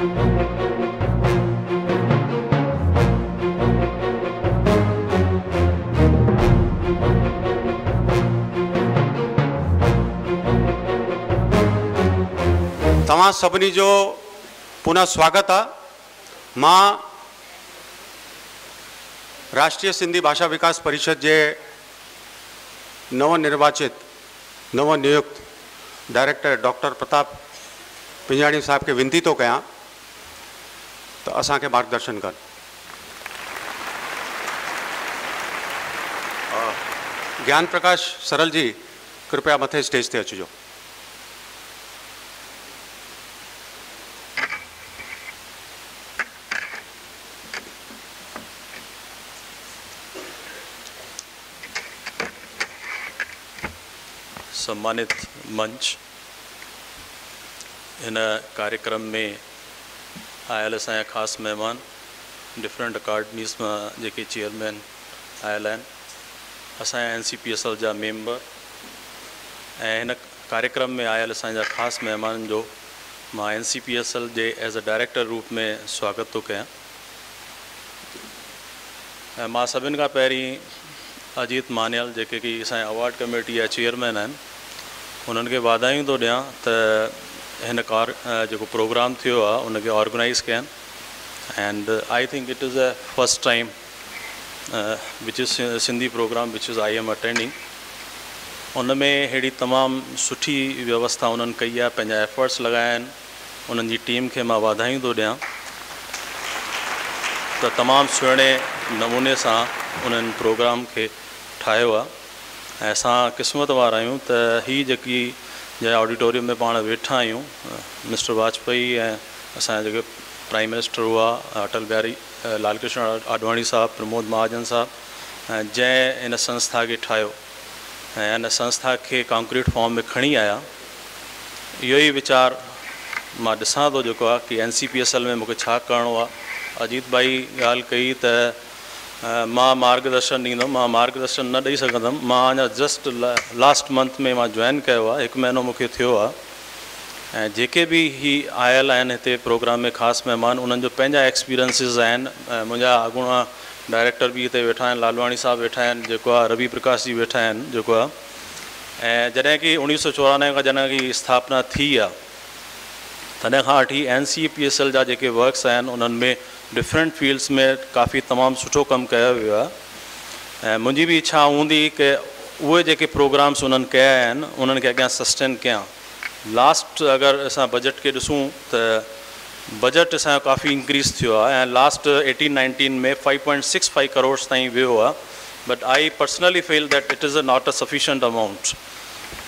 तव्हां सभिनी जो पुनः स्वागत आहे। मां राष्ट्रीय सिंधी भाषा विकास परिषद जे नवनिर्वाचित नवनियुक्त डायरेक्टर डॉक्टर प्रताप पिंजाणी साहब खे विनती थो कयां त असांखे मार्गदर्शन कनि। ज्ञान प्रकाश सरल जी कृपया मथे स्टेज ते अचिजो। सम्मानित मंच, इन कार्यक्रम में आयल असांजा ख़ासि महिमान, डिफरेंट अकाडमीज़ मां जेके चेयरमैन आयल आहिनि, असांजा N C P S L जा मेंबर ऐं हिन कार्यक्रम में आयल असांजा ख़ासि महिमाननि जो मां N C P S L J as a director रूप में स्वागत थो कयां। ऐं मां सभिनि खां पहिरीं अजीत मानियल जेके की असांजा अवार्ड कमेटी जा चेयरमैन आहिनि, उन्हनि खे वाधायूं थो ॾियां त हिन कार जेको प्रोग्राम थियो आहे उनखे ऑर्गेनाइज़ कयनि। And I think it is a first time which is Sindhi program which is I am attending. उन में अहिड़ी तमामु सुठी व्यवस्था उन्हनि कई आहे, पंहिंजा एफर्ट्स लॻाया आहिनि। उन्हनि जी टीम खे मां वाधायूं थो ॾियां त तमामु सुहिणे नमूने सां उन्हनि प्रोग्राम खे ठाहियो आहे। ऐं असां क़िस्मत वारा आहियूं त हीअ जेकी जंहिं ऑडिटोरियम में पाण वेठा आहियूं, मिस्टर वाजपेयी ऐं असांजा जेके प्राइम मिनिस्टर हुआ अटल बिहारी लाल कृष्ण आडवाणी साहब, प्रमोद महाजन साहब, ऐं जंहिं हिन संस्था खे ठाहियो ऐं हिन संस्था खे कॉन्क्रीट फॉर्म में खणी आया। इहो ई वीचार मां ॾिसां थो जेको आहे की N C P S L में मूंखे छा करिणो आहे। अजीत भाई ॻाल्हि कई त मां मार्गदर्शन ॾींदुमि, मां मार्गदर्शन न ॾेई सघंदुमि। मां अञा जस्ट लास्ट मंथ में मां जॉइन कयो आहे, हिकु महीनो मूंखे थियो आहे। ऐं जेके बि ही आयल आहिनि हिते प्रोग्राम में ख़ासि महिमान, उन्हनि जो पंहिंजा एक्सपीरियंसिस आहिनि। ऐं मुंहिंजा अॻूणा डायरेक्टर बि हिते वेठा आहिनि, लालवाणी साहिबु वेठा आहिनि, जेको आहे रवि प्रकाश जी वेठा आहिनि जेको आहे। ऐं जॾहिं की 1994 खां जॾहिं की स्थापना थी आहे, तॾहिं खां वठी N C P S L जा जेके वर्क्स आहिनि उन्हनि में डिफरेंट फील्ड्स में काफ़ी तमामु सुठो कमु कयो वियो आहे। ऐं मुंहिंजी बि इच्छा हूंदी की उहे जेके प्रोग्राम्स उन्हनि कया आहिनि उन्हनि खे अॻियां सस्टेन कयां। लास्ट अगरि असां बजट खे ॾिसूं त बजट असांजो काफ़ी इंक्रीज़ थियो आहे ऐं लास्ट 18-19 में 5.65 करोड़ ताईं वियो आहे। But I personally feel that it is not a sufficient amount.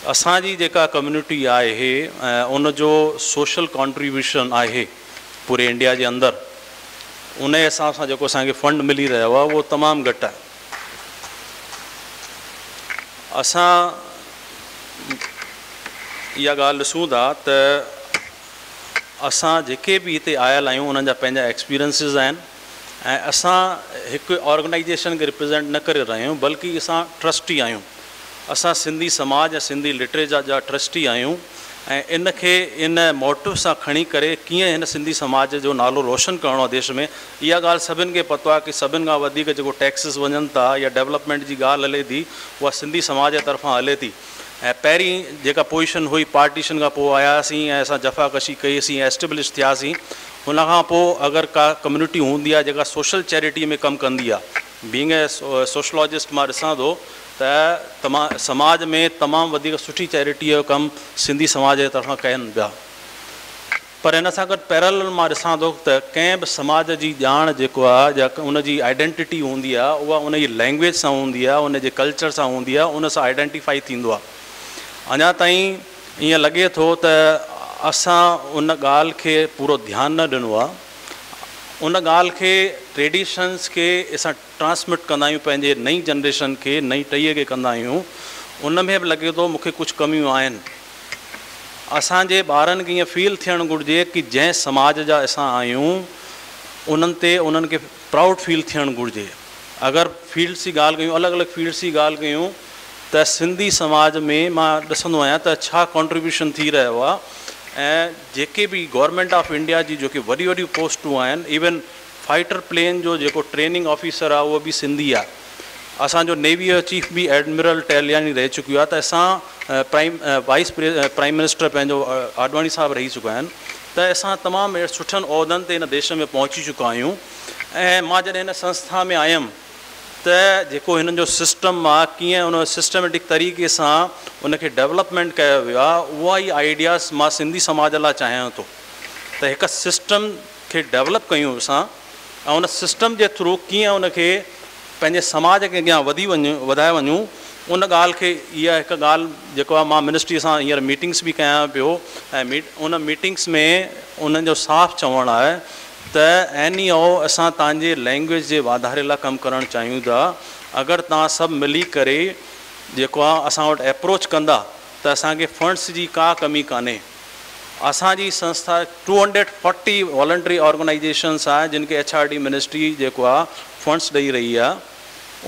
असांजी जेका कम्यूनिटी आहे ऐं उनजो सोशल कॉन्ट्रीब्यूशन आहे पूरे इंडिया जे अंदरि, उन हिसाब सां जेको असांखे फंड मिली रहियो आहे उहो तमामु घटि आहे। असां इहा ॻाल्हि ॾिसूं था त असां जेके बि हिते आयल आहियूं उन्हनि जा पंहिंजा एक्सपीरियंसिस आहिनि ऐं असां हिकु ऑर्गेनाइजेशन खे रिप्रेज़ेंट न करे रहिया आहियूं, बल्कि असां ट्रस्टी आहियूं। असां सिंधी समाज ऐं सिंधी लिटरेचर जा ट्रस्टी आहियूं ऐं इन खे इन मोटिव सां खणी करे कीअं हिन सिंधी समाज जो नालो रोशन करिणो आहे देश में। इहा ॻाल्हि सभिनि खे पतो आहे की सभिनि खां वधीक जेको टैक्सिस वञनि था या डेवलपमेंट जी ॻाल्हि हले थी उहा सिंधी समाज जे तरफ़ां हले थी। ऐं पहिरीं जेका पोज़ीशन हुई पार्टीशन खां पोइ आयासीं ऐं असां जफ़ाकशी कईसीं ऐं एस्टेब्लिश थियासीं। हुन खां पोइ अगरि का कम्यूनिटी हूंदी आहे जेका सोशल चैरिटी में कमु कंदी आहे, बीइंग ए सोशलॉजिस्ट मां ॾिसां थो त तमाम समाज में तमामु वधीक सुठी चैरिटी जो कमु सिंधी समाज जे तरफ़ां कनि पिया। पर हिन सां गॾु पैरल मां ॾिसां थो त कंहिं बि समाज जी ॼाण जेको आहे या उनजी आइडेंटिटी हूंदी आहे उहा उनजी लैंग्वेज सां हूंदी आहे, उनजे कल्चर सां हूंदी आहे, उन सां आइडेंटिफाई थींदो आहे। अञा ताईं ईअं लॻे थो त असां उन ॻाल्हि खे पूरो ध्यानु न ॾिनो आहे। उन ॻाल्हि खे ट्रेडिशन्स खे असां ट्रांसमिट कंदा आहियूं पंहिंजे नई जनरेशन खे, नई टीह खे कंदा आहियूं, उन में बि लॻे थो मूंखे कुझु कमियूं आहिनि। असांजे ॿारनि खे ईअं फील थियणु घुरिजे की जंहिं समाज जा असां आहियूं उन्हनि ते उन्हनि खे प्राउड फील थियणु घुरिजे। अगरि फील्ड्स जी ॻाल्हि कयूं, अलॻि अलॻि फील्ड्स जी ॻाल्हि कयूं त सिंधी समाज में मां ॾिसंदो आहियां त छा कॉन्ट्रीब्यूशन थी रहियो आहे। ۽ جيڪي به گورنمينٽ آف انڊيا جي جيڪي وڏيون وڏيون پوسٽون آهن، ايون فائٽر پلين جو جيڪو ٽريننگ آفيسر آهي اهو به سنڌي آهي. اسان جو نيوي جو چيف به ايڊمرل ٽهلياڻي رهي چڪيو آهي. ته اسان پرائم وائيس پرائم منسٽر پنهنجو آڏواڻي صاحب رهي چڪا آهن. ته اسان تمام سٺن عهدن تي هن ديش ۾ پهچي چڪا آهيون. ۽ مان جڏهن هن سنسٿا ۾ آيم ته جيڪو هنن جو سسٽم آهي، ڪيئن ان سسٽميٽڪ طريقي سان ان کي ڊيولپمينٽ ڪيو ويو آهي، اها ئي آئيڊياز مان سنڌي سماج لاءِ چاهيان ٿو ته هڪ سسٽم کي ڊيولپ ڪيون اسان ۽ ان سسٽم جي ٿرو ڪيئن ان کي پنهنجي سماج کي اڳيان وڌي وڃون، وڌائي وڃون. ان ڳالهه کي اها هڪ ڳالهه جيڪو آهي، مان منسٽري سان هينئر ميٽنگس به ڪيان پيو ۽ ان ميٽنگس ۾ انهن جو صاف چوڻ آهي ته ايني او اسان توهان جي لينگويج جي واڌاري لاءِ ڪم ڪرڻ چاهيون ٿا. اگر توهان سڀ ملي ڪري جيڪو آهي اسان وٽ اپروچ ڪندا ته اسان کي فنڊس جي ڪا ڪمي ڪانهي. اسان جي سنسٿا 240 والنٽري آرگنائيزيشنس آهي، جن کي ايڇ آر ڊي منسٽري جيڪو آهي فنڊس ڏيئي رهي آهي.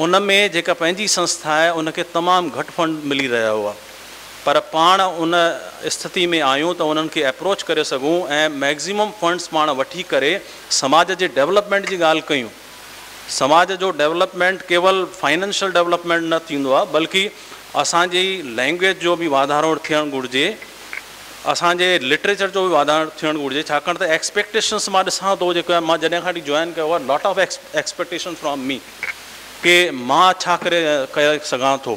ان ۾ جيڪا پنهنجي سنسٿا آهي، ان کي تمام گهٽ فنڊ ملي رهيا هئا، پر پاڻ ان اسٿتي ۾ آهيون ته انهن کي اپروچ ڪري سگهون ۽ ميڪزيمم فنڊس پاڻ وٺي ڪري سماج جي ڊيولپمينٽ جي ڳالهه ڪيون. سماج جو ڊيولپمينٽ ڪيول فائنينشل ڊيولپمينٽ نه ٿيندو آهي، بلڪه اسان جي لينگويج جو به واڌارو ٿيڻ گهرجي، اسان جي لٽريچر جو به واڌارو ٿيڻ گهرجي، ڇاڪاڻ ته ايڪسپيڪٽيشنس مان ڏسان ٿو، جيڪو مان جڏهن کان جوائن ڪيو آهي، lot of expectation from me ڪه مان ڇا ڪري ڪري سگهان ٿو.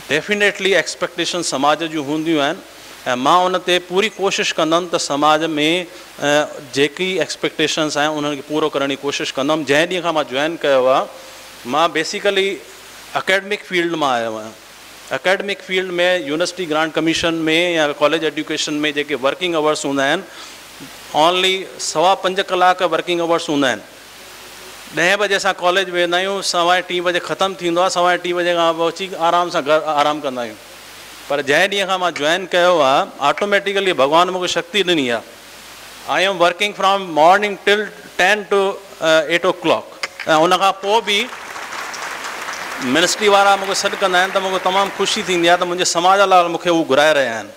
ڊيفينيٽلي ايڪسپيڪٽيشن سماج جون هونديون آهن ۽ مان ان تي پوري ڪوشش ڪندم ته سماج ۾ جيڪي ايڪسپيڪٽيشنس آهن، انهن کي پورو ڪرڻ جي ڪوشش ڪندم. جنهن ڏينهن کان مان جوائن ڪيو آهي، مان بيسيڪلي اڪيڊمڪ فيلڊ مان آيو آهيان. Academic field ۾ university grant commission ۾ يا ڪاليج ايجوڪيشن ۾ جيڪي ورڪنگ اورس هوندا آهن، اونلي 5.25 ڪلاڪ ورڪنگ اورس هوندا آهن. 10 بجي اسان ڪاليج ويندا آهيون، 3.15 بجي ختم ٿيندو آهي. 3.15 بجي کان پوءِ اچي آرام سان گهر آرام ڪندا آهيون. پر جنهن ڏينهن کان مان جوائن ڪيو آهي، آٽوميٽڪلي ڀڳوان مون کي شڪتي ڏني آهي، I am working from morning till 7:50 o'clock ۽ ان کان پوءِ به منسٽري وارا مون کي سڏ ڪندا آهن ته مون کي تمام خوشي ٿيندي آهي ته منهنجي سماج لاءِ مون کي هو گهرائي رهيا آهن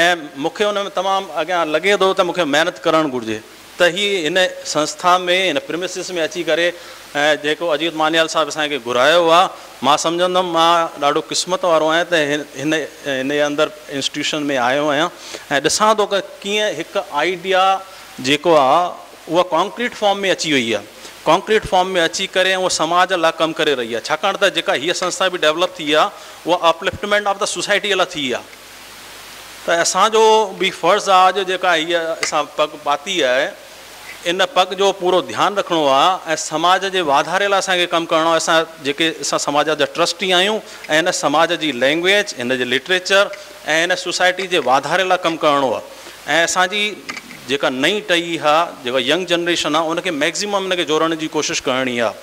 ۽ مون کي ان ۾ تمام اڳيان لڳي ٿو ته مون کي محنت ڪرڻ گهرجي. ته هي هن سنسٿا ۾ هن پريمسس ۾ اچي ڪري ۽ جيڪو اجيت مانيال صاحب اسان کي گهرايو آهي، مان سمجهندم مان ڏاڍو قسمت وارو آهيان ته هن هن جي اندر انسٽيٽيوشن ۾ آيو آهيان ۽ ڏسان ٿو ڪه ڪيئن هڪ آئيڊيا جيڪو آهي، اها ڪانڪريٽ فارم ۾ اچي وئي آهي. ڪانڪريٽ فارم ۾ اچي ڪري اها سماج لاءِ ڪم ڪري رهي آهي، ڇاڪاڻ ته جيڪا هيءَ سنسٿا به ڊيولپ ٿي آهي، اها اپلفٽمينٽ آف the society لاءِ ٿي آهي. ته اسان جو به فرض آهي، اڄ جيڪا هيءَ اسان پڳ پاتي آهي، ان پڳ جو پورو ڌيان رکڻو آهي ۽ سماج جي واڌاري لاءِ اسان کي ڪم ڪرڻو آهي. اسان جيڪي اسان سماج جا ٽرسٽي آهيون ۽ هن سماج جي لينگويج، هن جي لٽريچر ۽ هن سوسائٽي جي واڌاري لاءِ ڪم ڪرڻو آهي ۽ اسان جي جيڪا نئين ٽهي آهي، جيڪا ينگ جنريشن آهي، ان کي ميڪزيمم هن کي جوڙڻ جي ڪوشش ڪرڻي آهي.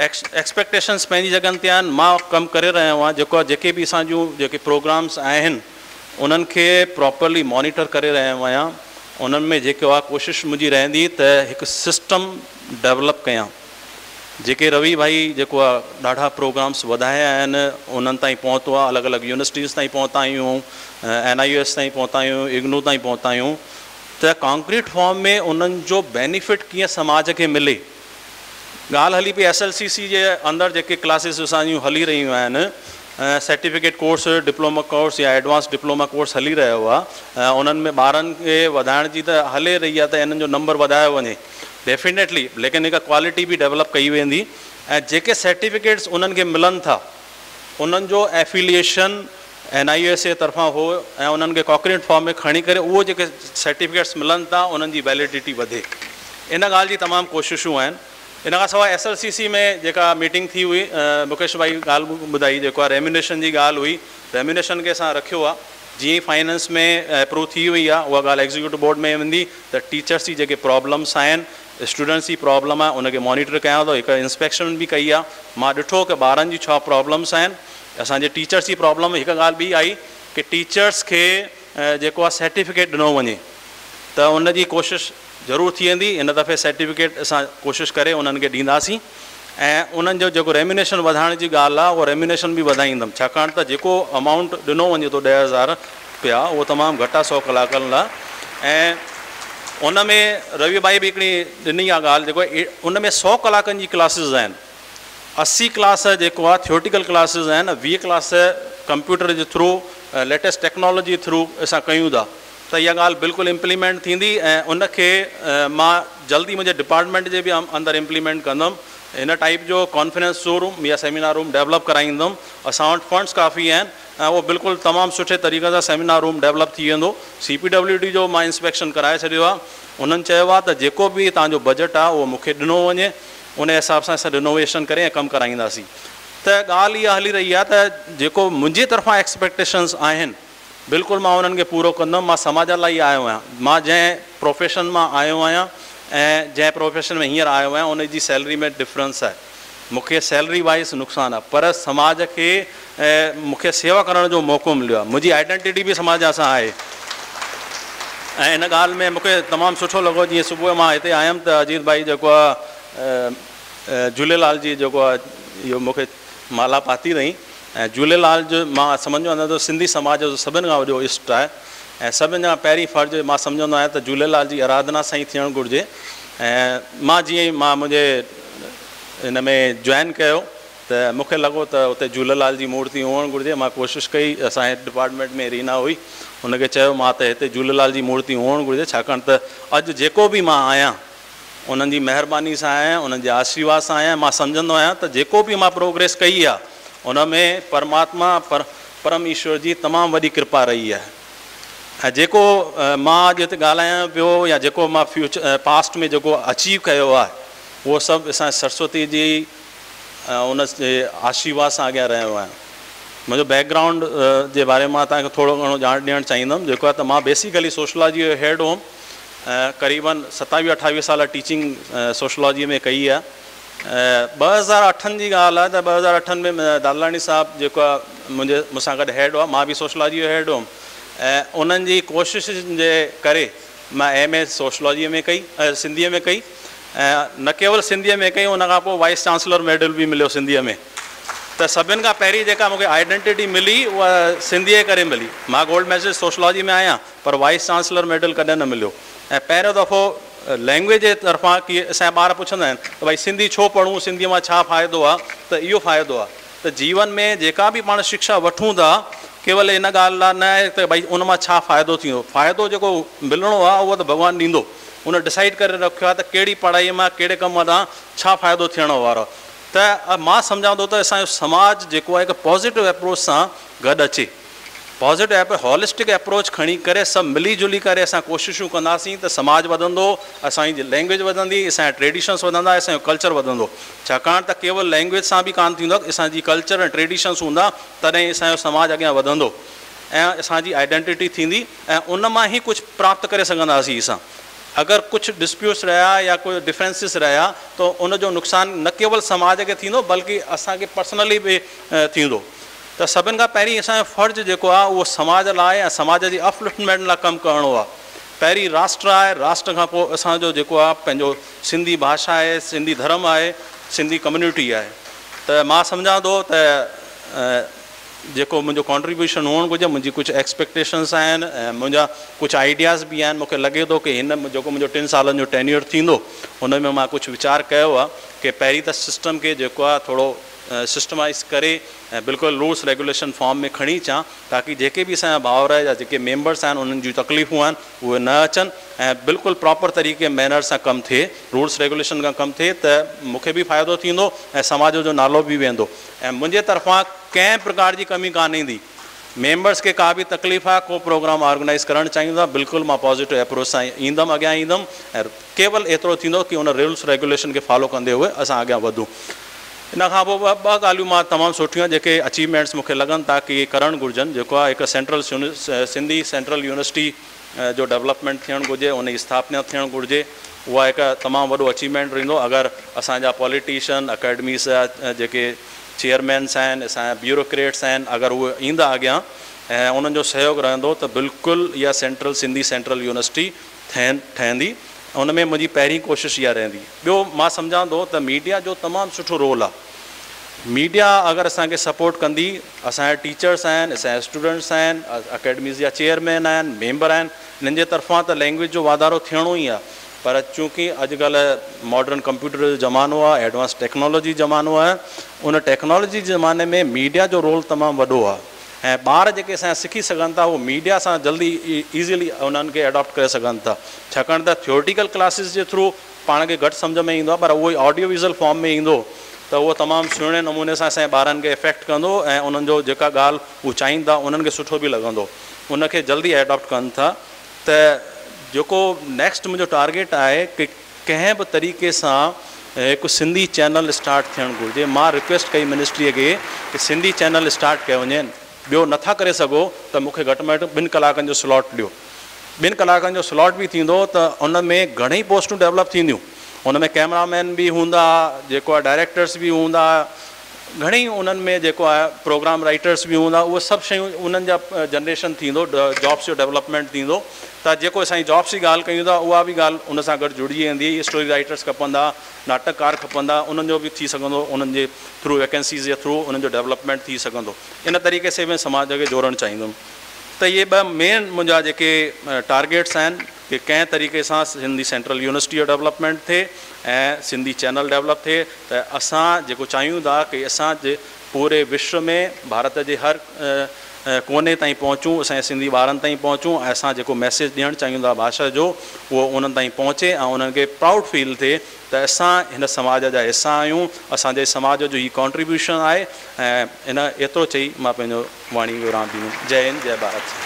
ايڪسپيڪٽيشنس پنهنجي جڳهن تي آهن. مان ڪم ڪري رهيو آهيان. جيڪو جيڪي به اسان جون جيڪي پروگرامس آهن، انهن کي پراپرلي مانيٽر ڪري رهيو آهيان. انهن ۾ جيڪو آهي، ڪوشش منهنجي رهندي ته هڪ سسٽم ڊيولپ ڪيان. جيڪي روي ڀائي جيڪو آهي ڏاڍا پروگرامس وڌايا آهن، انهن تائين پهتو آهي، الڳ الڳ يونيورسٽيز تائين پهتا آهيون، اين I S تائين پهتا آهيون، اگنو تائين پهتا آهيون، ته ڪانڪريٽ فارم ۾ انهن جو بينيفٽ ڪيئن سماج کي ملي. ڳالهه هلي پئي، ايس ايل سي سي جي اندر جيڪي ڪلاسز اسان جون هلي رهيون آهن، سرٽيفڪيٽ ڪورس، ڊپلوما ڪورس يا ايڊوانس ڊپلوما ڪورس هلي رهيو آهي، انهن ۾ ٻارن کي وڌائڻ جي ته هلي رهي آهي ته انهن جو نمبر وڌايو وڃي ڊيفينيٽلي، ليڪن هڪ ڪوالٽي به ڊيولپ ڪئي ويندي ۽ جيڪي سرٽيفڪيٽس انهن کي ملن ٿا، انهن جو ايفيليئيشن اين I S جي طرفان هو ۽ انهن کي ڪانڪريٽ فارم ۾ کڻي ڪري اهو جيڪي سرٽيفڪيٽس ملن ٿا، انهن جي ويلڊٽي وڌي، ان ڳالهه جي تمام ڪوششون آهن. ان کان سواءِ ايس ايل سي سي ۾ جيڪا ميٽنگ ٿي هئي، مڪيش ڀائي ڳالهه ٻڌائي، جيڪو آهي ريميونريشن جي ڳالهه هئي، ريميونريشن کي اسان رکيو آهي. جيئن ئي فائنانس ۾ اپروو ٿي وئي آهي، اها ڳالهه ايگزيڪيوٽو بورڊ ۾ ويندي ته ٽيچرس جي جيڪي پرابلمس آهن، اسٽوڊنٽس جي پرابلم آهي، ان کي مانيٽر ڪيان ٿو. هڪ انسپيڪشن به ڪئي آهي. مان ڏٺو ڪه ٻارن جي ڇا پرابلمس آهن، اسان جي ٽيچرس جي پرابلم. هڪ ڳالهه ٻي آئي ڪه ٽيچرس کي جيڪو آهي سرٽيفڪيٽ ڏنو وڃي، ته ان جي ڪوشش ضرور ٿي ويندي. هن دفعي سرٽيفڪيٽ اسان ڪوشش ڪري انهن کي ڏينداسين ۽ انهن جو جيڪو ريميونريشن وڌائڻ جي ڳالهه آهي، اهو ريميونريشن به وڌائيندم، ڇاڪاڻ ته جيڪو امائونٽ ڏنو وڃي ٿو 10,000 پيا اهو تمام گهٽ آهي 100 ڪلاڪن لاء. ۽ ان ۾ روي ڀائي به هڪڙي ڏني آهي ڳالهه، جيڪو ان ۾ 100 ڪلاڪن جي ڪلاسز آهن، 80 ڪلاس جيڪو آهي ٿيوريٽيڪل ڪلاسز آهن، 20 ڪلاس ڪمپيوٽر جي ٿرو ليٽيسٽ ٽيڪنالاجي ٿرو اسان ڪيون ٿا. ته اها ڳالهه بلڪل امپليمينٽ ٿيندي ۽ ان کي مان جلدي منهنجي ڊپارٽمينٽ جي به اندر امپليمينٽ ڪندم. هن ٽائيپ جو ڪانفرنس روم يا سيمينار روم ڊيولپ ڪرائيندم. اسان وٽ فنڊس ڪافي آهن ۽ اهو بلڪل تمام سٺي طريقي سان سيمينار روم ڊيولپ ٿي ويندو. سي پي ڊبليو ڊي جو مان انسپيڪشن ڪرائي ڇڏيو آهي، انهن چيو آهي ته جيڪو به توهان جو بجيٽ آهي اهو مون کي ڏنو وڃي، ان حساب سان اسان رينوويشن ڪري ۽ ڪم ڪرائينداسين. ته ڳالهه اها هلي رهي آهي ته جيڪو منهنجي طرفان ايڪسپيڪٽيشنس آهن بلڪل مان انهن کي پورو ڪندم. مان سماج لاءِ ئي آيو آهيان، مان جنهن پروفيشن مان آيو آهيان ۽ جنهن پروفيشن ۾ هينئر آيو آهيان ان جي سيلري ۾ ڊفرنس آهي. مون کي سيلري وائيز نقصان آهي، پر سماج کي مون کي سيوا ڪرڻ جو موقعو مليو آهي. منهنجي آئيڊينٽٽي به سماج سان آهي ۽ ان ڳالهه ۾ مون کي تمام سٺو لڳو. جيئن صبح مان هتي آيم ته اجيت ڀائي جيڪو آهي جهوليلال جي جيڪو آهي اهو مون کي مالا پاتي اٿئي. ۽ جهوليلال جو مان سمجهندو آهيان ته سنڌي سماج جو سڀني کان وڏو اشٽ آهي ۽ سڀني کان پهرين فرض مان سمجهندو آهيان ته جهوليلال جي آراڌنا سان ئي ٿيڻ گهرجي. ۽ مان جيئن ئي مان منهنجي هن ۾ جوائن ڪيو ته مون کي لڳو ته اتي جهوليلال جي مورتي هئڻ گهرجي. مان ڪوشش ڪئي، اسان جي ڊپارٽمينٽ ۾ رينا هئي، هن کي چيو مان ته هتي جهوليلال جي مورتي هئڻ گهرجي، ڇاڪاڻ ته اڄ جيڪو به مان آهيان انهن جي مهرباني سان آهيان، انهن جي آشيرواد سان آهيان. مان سمجهندو آهيان ته جيڪو به مان پروگريس ڪئي آهي ان ۾ پرماتما پرم ايشور جي تمام وڏي ڪرپا رهي آهي. ۽ جيڪو مان اڄ هتي ڳالهايان پيو يا جيڪو مان فيوچر پاسٽ ۾ جيڪو اچيو ڪيو آهي اهو سڀ اسان سرسوتي جي ان جي آشيرواد سان اڳيان رهيو آهيان. منهنجو بيڪ گرائونڊ جي باري ۾ مان توهان کي ٿورو گهڻو ڄاڻ ڏيڻ چاهيندم، جيڪو آهي ته مان بيسيڪلي سوشلاجي جو هيڊ هوم. قريبن 27 28 سال ٽيچنگ سوشلاجي ۾ ڪئي آهي. 2008 جي ڳالهه آهي ته 2008 ۾ دادلاڻي صاحب جيڪو آهي منهنجي مون سان گڏ هيڊ هئا، مان به سوشلاجي جو هيڊ هوم ۽ انهن جي ڪوشش جي ڪري مان ايم اي سوشلاجيء ۾ ڪئي، سنڌيء ۾ ڪئي ۽ نه ڪيول سنڌيء ۾ ڪئي، ان کان پوء وائيس چانسلر ميڊل به مليو سنڌيء ۾. ته سڀن کان پهرين جيڪا مون کي آئيڊنٽٽي ملي اها سنڌيء جي ڪري ملي. مان گولڊ ميڊلسٽ سوشلاجي ۾ آهيان پر وائيس چانسلر ميڊل ڪڏهن نه مليو. ۽ پهريون دفعو لينگويج جي طرفان ڪي اسان جا ٻار پڇندا آهن ته ڀائي سنڌي ڇو پڙهون، سنڌيء مان ڇا فائدو آهي؟ ته اهو فائدو آهي ته جيون ۾ جيڪا به پاڻ شڪشا وٺون ٿا ڪيول ان ڳالهه لاء نه آهي ته ڀائي ان مان ڇا فائدو ٿيندو، فائدو جيڪو ملڻو آهي اهو ته ڀڳوان ڏيندو. ان ڊسائيڊ ڪري رکيو آهي ته ڪهڙي پڙهائيء مان ڪهڙي ڪم تان ڇا فائدو ٿيڻ وارو آهي. ته مان سمجهان ٿو ته اسان جو سماج جيڪو آهي هڪ پازيٽو اپروچ سان گڏ اچي، پازيٽو هولسٽڪ اپروچ کڻي ڪري سڀ ملي جلي ڪري اسان ڪوششون ڪنداسين ته سماج وڌندو، اسان جي لينگويج وڌندي، اسان جا ٽريڊيشنس وڌندا، اسان جو ڪلچر وڌندو. ڇاڪاڻ ته ڪيول لينگويج سان به ڪانه ٿيندو، اسان جي ڪلچر ۽ ٽريڊيشنس هوندا تڏهن اسان جو سماج اڳيان وڌندو ۽ اسان جي آئيڊينٽٽي ٿيندي ۽ ان مان ئي ڪجهه پراپت ڪري سگهنداسين. اسان اگر ڪجهه ڊسپيوٽس رهيا يا ڪجهه ڊفرنسز رهيا ته ان جو نقصان نه ڪيول سماج کي ٿيندو بلڪه اسان کي پرسنلي به ٿيندو. ته سڀن کان پهرين اسان جو فرض جيڪو آهي اهو سماج لاء ۽ سماج جي اپلفٽمينٽ لاء ڪم ڪرڻو آهي. پهرين راشٽر آهي، راشٽر کان پوء اسان جو جيڪو آهي پنهنجو سنڌي ڀاشا آهي، سنڌي ڌرم آهي، سنڌي ڪميونٽي آهي. ته مان سمجهان ٿو ته جيڪو منهنجو ڪانٽريبيوشن هئڻ گهرجي، منهنجي ڪجهه ايڪسپيڪٽيشنس آهن ۽ منهنجا ڪجهه آئيڊياز به آهن. مون کي لڳي ٿو ڪي هن جيڪو منهنجو 3 سالن جو ٽينيور ٿيندو ان ۾ مان ڪجهه ويچار ڪيو آهي ڪي پهرين ته سسٽم کي جيڪو آهي ٿورو سسٽمائز ڪري ۽ بلڪل رولس ريگوليشن فارم ۾ کڻي اچان تاڪي جيڪي به اسان جا ڀائر يا جيڪي ميمبرس آهن انهن جون تڪليفون آهن اهي نه اچن ۽ بلڪل پراپر طريقي مينر سان ڪم ٿئي، رولس ريگوليشن کان ڪم ٿئي ته مون کي به فائدو ٿيندو ۽ سماج جو نالو به ويندو ۽ منهنجي طرفان ڪنهن پرڪار جي ڪمي ڪانه ايندي. ميمبرس کي ڪا به تڪليف آهي ڪو پروگرام آرگنائيز ڪرڻ چاهيون ٿا بلڪل مان پازيٽو اپروچ سان ايندم اڳيان ايندم ۽ ڪيول ايترو ٿيندو ڪي ان رولس ريگوليشن کي فالو ڪندي هوئي اسان اڳيان وڌون. ان کان پوء ٻه ڳالهيون مان تمام سٺيون آهن جيڪي اچيومينٽس مون کي لڳن ٿا ڪي ڪرڻ گهرجن، جيڪو آهي هڪ سينٽرل سنڌي سينٽرل يونيورسٽي جو ڊولپمينٽ ٿيڻ گهرجي، ان جي اسٿاپنا ٿيڻ گهرجي، اها هڪ تمام وڏو اچيومينٽ رهندو اگر اسان جا پاليٽيشن اڪيڊميز جا جيڪي چيئرمينس آهن، اسان جا بيوروڪريٽس آهن، اگر اهي ايندا اڳيان ۽ انهن جو سهيوگ رهندو ته بلڪل اها سينٽرل سنڌي سينٽرل يونيورسٽي ٺهندي، ان ۾ منهنجي پهرين ڪوشش اها رهندي. ٻيو مان سمجهان ٿو ته ميڊيا جو تمام سٺو رول آهي. ميڊيا اگر اسان کي سپورٽ ڪندي، اسان جا ٽيچرس آهن، اسان جا اسٽوڊنٽس آهن، اڪيڊميز جا چيئرمين آهن، ميمبر آهن، انهن جي طرفان ته لينگويج جو واڌارو ٿيڻو ئي آهي. پر چونڪه اڄڪلهه ماڊرن ڪمپيوٽر جو زمانو آهي، ايڊوانس ٽيڪنالاجي جو زمانو آهي، ان ٽيڪنالاجي جي زماني ۾ ميڊيا جو رول تمام وڏو آهي ۽ ٻار جيڪي اسان جا سکي سگهن ٿا اهو ميڊيا سان جلدي ايزلي انهن کي اڊاپٽ ڪري سگهن ٿا. ڇاڪاڻ ته ٿيوريٽيڪل ڪلاسز جي ٿرو پاڻ کي گهٽ سمجهه ۾ ايندو آهي، پر اهو ئي آڊيو ويزوئل فارم ۾ ايندو ته اهو تمام سهڻي نموني سان اسان جي ٻارن کي افيڪٽ ڪندو ۽ انهن جو جيڪا ڳالهه هو چاهين ٿا انهن کي سٺو به لڳندو، ان کي جلدي اڊاپٽ ڪن ٿا. ته جيڪو نيڪسٽ منهنجو ٽارگيٽ آهي ڪي ڪنهن به طريقي سان هڪ سنڌي چينل اسٽارٽ ٿيڻ گهرجي. مان رڪويسٽ ڪئي منسٽريء کي ڪي سنڌي چينل اسٽارٽ ڪيو وڃي، ٻيو نٿا ڪري سگهو ته مون کي گهٽ ۾ گهٽ 2 ڪلاڪن جو سلاٽ ڏيو. 2 ڪلاڪن جو سلاٽ به ٿيندو ته ان ۾ گهڻيئي پوسٽون ڊيولپ ٿينديون، ان ۾ ڪئميرا مين به هوندا، جيڪو آهي ڊائريڪٽرس به هوندا، گهڻيئي انهن ۾ جيڪو آهي پروگرام رائٽرس به هوندا، اهي سڀ شيون انهن جا جنريشن ٿيندو، جابس جو ڊيولپمينٽ ٿيندو. ته جيڪو اسان جي جابس جي ڳالهه ڪيون ٿا اها به ڳالهه ان سان گڏ جڙجي ويندي. اسٽوري رائٽرس کپندا، ناٽڪڪار کپندا، انهن جو به ٿي سگهندو، انهن جي ٿرو ويڪنسيز جي ٿرو انهن جو ڊيولپمينٽ ٿي سگهندو. ان طريقي سي ۾ سماج کي جوڙڻ چاهيندم. ته اهي ٻه مين منهنجا جيڪي ٽارگيٽس آهن ڪي ڪنهن طريقي سان سنڌي سينٽرل يونيورسٽي جو ڊيولپمينٽ ٿئي ۽ سنڌي چينل ڊيولپ ٿئي ته اسان جيڪو چاهيون ٿا ڪي اسان جي پوري وشو ۾ ڀارت جي هر ڪوني تائين پهچون، اسان جي سنڌي ٻارن تائين پهچون ۽ اسان جيڪو ميسيج ڏيڻ چاهيون ٿا ڀاشا جو اهو انهن تائين پهچي ۽ انهن کي پرائوڊ فيل ٿئي ته اسان هن سماج جا حصا آهيون، اسان جي سماج جو هي ڪانٽريبيوشن آهي. ۽ ان ايترو چئي مان پنهنجو واڻي ورام ڏيندم. جئي هند، جئي ڀارت.